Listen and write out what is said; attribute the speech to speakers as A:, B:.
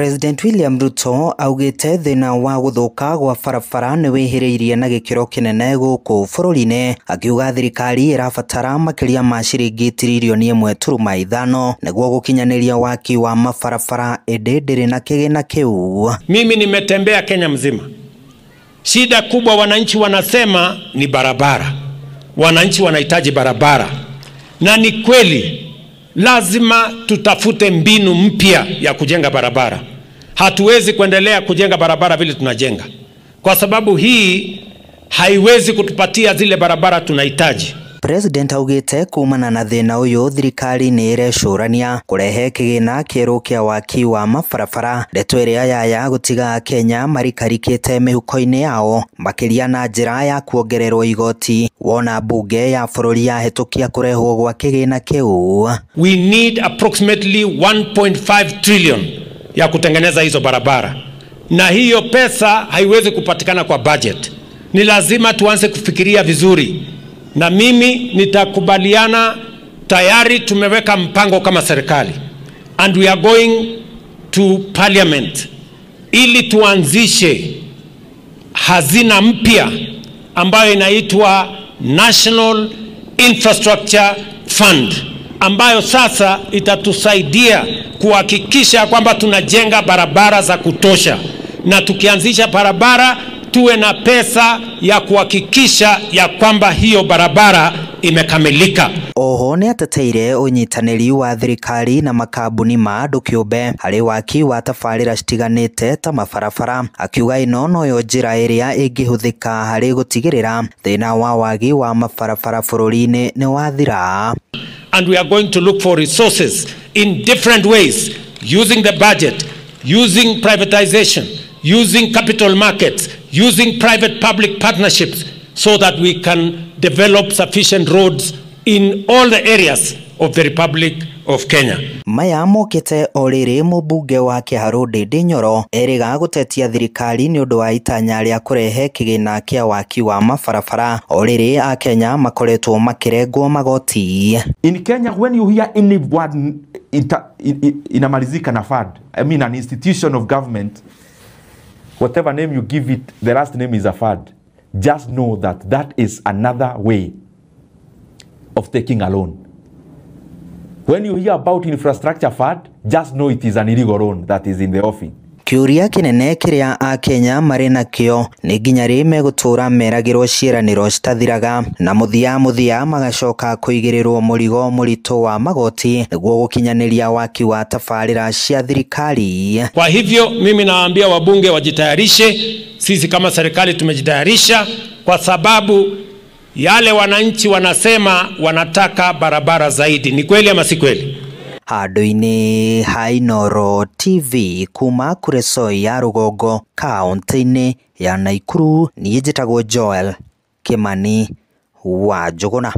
A: President William Ruto augĩte thĩna wa gũthũka gwa barabara nĩ wĩhĩrĩirie na gĩkĩro kĩnene gũkũ bũrũri-inĩ, akiuga thirikari ĩrabatara makĩria ma ciringi tiririoni 1.5 nĩguo gũkinyanĩria waki wa mabarabara ĩndĩ ndĩrĩ na kĩgĩna kĩu.
B: Mimi nimetembea Kenya mzima. Shida kubwa wananchi wanasema ni barabara. Wananchi wanahitaji barabara. Na ni kweli lazima tutafute mbinu mpya ya kujenga barabara. Hatuwezi kuendelea kujenga barabara vile tunajenga, kwa sababu hii haiwezi kutupatia zile barabara tunahitaji.
A: President augite kumana na thina uyu thirikari ni irecurania kurehe kigina kieru kia waki wa mabarabara, ndeto iria yaya gutiga Kenya marikarikite mihuko-ini yao makiria na njira ya kuongererwo igoti wona bunge ya bururi yahitukia kurehwo gwa kigina kiu.
B: We need approximately 1.5 trillion ya kutengeneza hizo barabara, na hiyo pesa haiwezi kupatikana kwa budget. Ni lazima tuanze kufikiria vizuri, na mimi nitakubaliana. Tayari tumeweka mpango kama serikali, and we are going to parliament ili tuanzishe hazina mpya ambayo inaitwa National Infrastructure Fund, ambayo sasa itatusaidia kuhakikisha kwamba tunajenga barabara za kutosha, na tukianzisha barabara tuwe na pesa ya kuhakikisha ya kwamba hiyo barabara imekamilika.
A: Oho nĩ ateteire ũnyitanĩri wa thirikari na makambuni ma andũ kĩũmbe harĩ waki wa tabarĩra citiganĩte ta mabarabara, akiuga ĩno noyo njĩra ĩrĩa ĩngĩhũthĩka harĩ gũtigĩrĩra thĩna wa wagi wa mabarabara bũrũri-inĩ nĩ wathira.
B: And we are going to look for resources in different ways, using the budget, using privatization, using capital markets, using private-public partnerships, so that we can develop sufficient roads in all the areas of the Republic of Kenya.
A: Maya mokĩte o rĩrĩ mũmbunge wa Kĩharũ Ndindi Nyoro erĩga gũtetia thirikari nĩ ũndũ wa itanya rĩa kũrehe kĩgĩna kĩa waki wa mabarabara o rĩrĩ Akenya makoretwo makĩrengwo magoti.
C: In Kenya, when you hear any word inamalizika na fund, I mean an institution of government, whatever name you give it, the last name is a fund. Just know that that is another way of taking a loan. When you hear about infrastructure fund, just know it is an illegal loan that is in the offing.
A: Kĩũria kĩnene kĩrĩa Akenya marĩ nakĩo nĩ nginya rĩ megũtũra meragĩrwo ciĩranĩro citathiraga na mũthia mũthia magacoka kũigĩrĩrwo mũrigo mũritũ wa magoti nĩguo gũkinyanĩria waki wa tabarĩra cia thirikari.
B: Kwa hivyo mimi naambia wabunge wajitayarishe. Sisi kama serikali tumejitayarisha, kwa sababu yale wananchi wanasema wanataka barabara zaidi. Ni kweli ama si kweli?
A: Handũ-inĩ ha Inooro TV kuma Kuresoi ya Rũgongo kaunti-inĩ ya Nakuru, niĩ njĩtagwo Joel Kimani wa Njũgũna.